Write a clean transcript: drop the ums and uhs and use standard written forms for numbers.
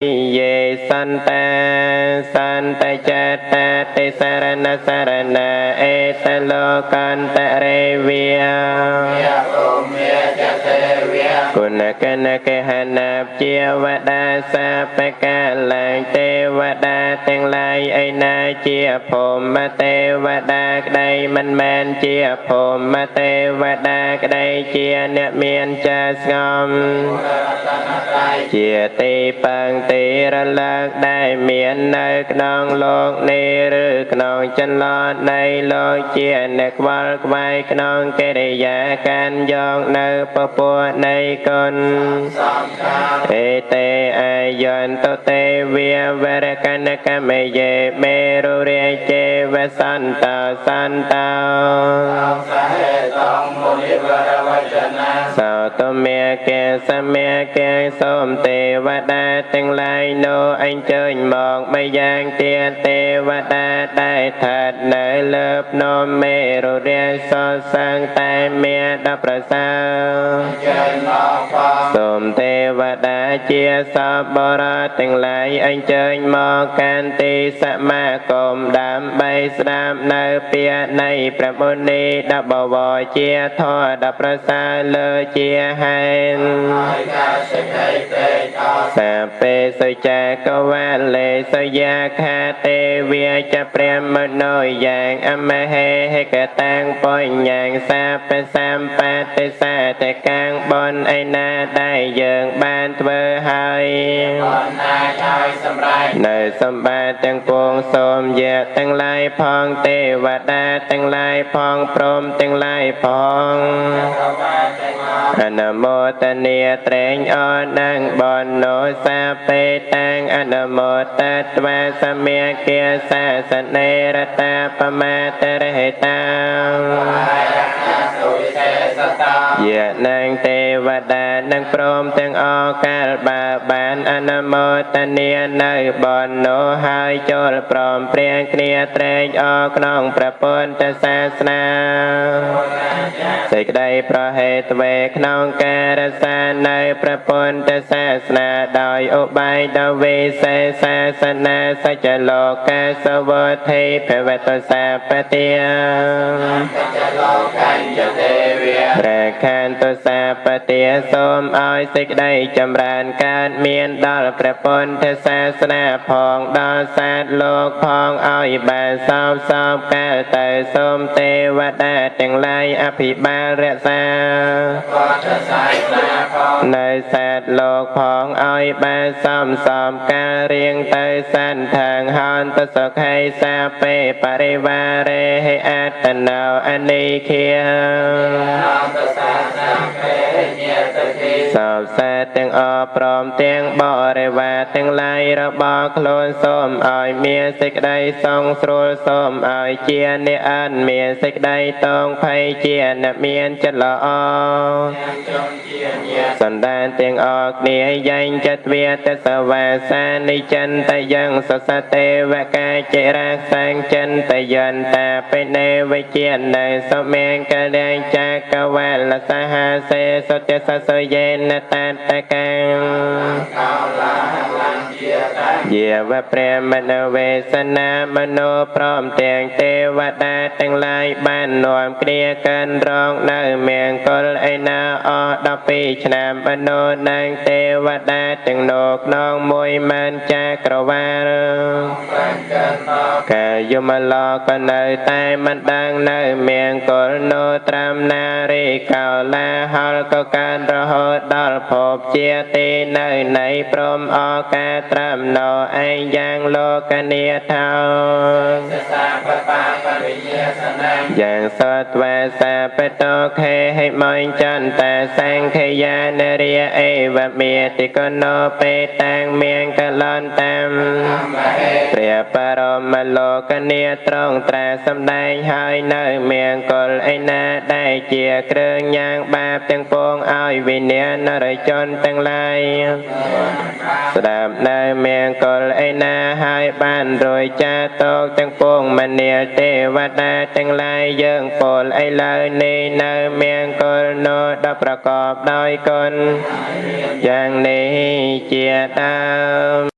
យេសន្តាសន្តចតាតិសរណសរណា អេតលោកន្តរេវិគុណកនកហណាជាវតាសាបកាឡើង ទេវតាទាំងឡាយឯណាជាភូមិទេវតាក្តី មិនមែនជាភូមិទេវតាក្តី ជាអ្នកមានចាស្ងំ ជាទីពឹងទីរលឹក ដែលមាននៅក្នុងលោកនេះ ឬក្នុងចន្លោះនៃលោក ជាអ្នកខ្វល់ខ្វាយក្នុងកិរិយាកាន់យកនៅពពុះនៃគុណ អេតេអាយន្តទេវាវរកនកមយេមេរុរិចេវសន្តសន្តោសោតមេកេសមេកេ សូមទេវតាទាំងឡាយនោះអញ្ជើញមកម្យ៉ាងទៀត ទេវតាដែលស្ថិតនៅលើភ្នំមេរុរាសសឹងតែមានដល់ប្រសើរ សូមទេវតាជាសពបរទាំងឡាយអញ្ជើញមកកាន់ទីសមាគម ដើម្បីស្ដាប់នៅពាក្យនៃព្រះមុនីដបវរ ជាធម៌ដ៏ប្រសើរលើជាហេតុសាពេសុចាកវលេសុយាខាទេវាចព្រះមនោយ៉ាងអមហេហេកតាំងបញ្ញងសាបសម្បតិសាតកាំង បនឯណាដែលយើងបានធ្វើហើយនៅសម្បត្តិទាំងពួង សូមយៈទាំងឡាយផង ទេវតាទាំងឡាយផង ព្រមទាំងឡាយផង អនុមោទនាត្រែងអរនឹងបននោសាបេតាំង អនុមោទត្វាសមាគាសាសនេរតាបមាតរហេតាយៈនឹងទេវតានឹងព្រមទាំងអកាល បើបានអនុមោទនានៅបននោះហើយ ចូលព្រមព្រៀងគ្នាត្រេកអរក្នុងព្រះពុទ្ធសាសនា សេចក្តីប្រហេតុវេក្នុងការរក្សានៅព្រះពុទ្ធសាសនា ដោយឧបាយដ៏វិសេស សាសនាសច្ចលោកសវត្ថិភវតសាបតិរខានទុសាបតិ សូមឲ្យសេចក្តីចម្រើនកើតមានដល់ព្រះពុទ្ធសាសនាផង ដល់សត្វលោកផង ឲ្យបានសោបសោបកាលទៅ សូមទេវតាទាំងឡាយអភិបាលរក្សានៅសត្វលោកផង ឲ្យបានសំសំកាលរៀងទៅ សន្តាងហន្តសុខៃសាពេបរិវារេហេអតណោអនិខាសោបសាទាំងអ ព្រមទាំងបរិវារទាំងឡាយរបស់ខ្លួន សូមឲ្យមានសេចក្តីសងស្រួល សូមឲ្យជាអ្នកអត់មានសេចក្តីតងភ័យ ជាអ្នកមានចិត្តល្អ សន្តានទាំងអស់គ្នា យ៉ាងចិត្តវាទសវាសានិចន្តយ៉ាងសសទេវកាចិរាសង្ចិន្តយន្តាបិនេវិជាណសុមេកលែងចកវលសហសេសុទសសុយេនតតកាំយាវព្រះមនវេសនាមនោ ព្រមទាំងទេវតាទាំងឡាយបាននាំគ្នាកិនរងនៅមង្គលឯណាអស់12ឆ្នាំ មនោនិងទេវតាទាំងនោះក្នុង10000ចក្រវាល កាយមឡក៏នៅតែមិនដឹងនៅមង្គលនោះត្រាំណារី កោលាហលក៏កើនរហូតដល់ភពជាទីនៅនៃព្រមអកាត្រាំណោឯងយ៉ាងលោកនាថោយ៉ាងសត្វសាបតោខេហិមញ្ចន្តាសង្ខយានរិយអេវមេតិកណោបេតាំងមានកលន្តាម ព្រះបរមលោកនាត្រង់ត្រាសម្ដែងហើយនៅមង្គលឯណាដែលជាគ្រឿងញ៉ាងបាបទាំងពួង ឲ្យវិញ្ញាណនរជនទាំងឡាយស្ដាប់នៅមង្គ លឯណាហើយបានរួចចាតោកទាំងពួងមនាលទេវតាទាំងឡាយយើងពោលឥឡូវនេះនៅមង្គលនោះដល់ប្រកបដោយគុណយ៉ាងនេះជាដើម។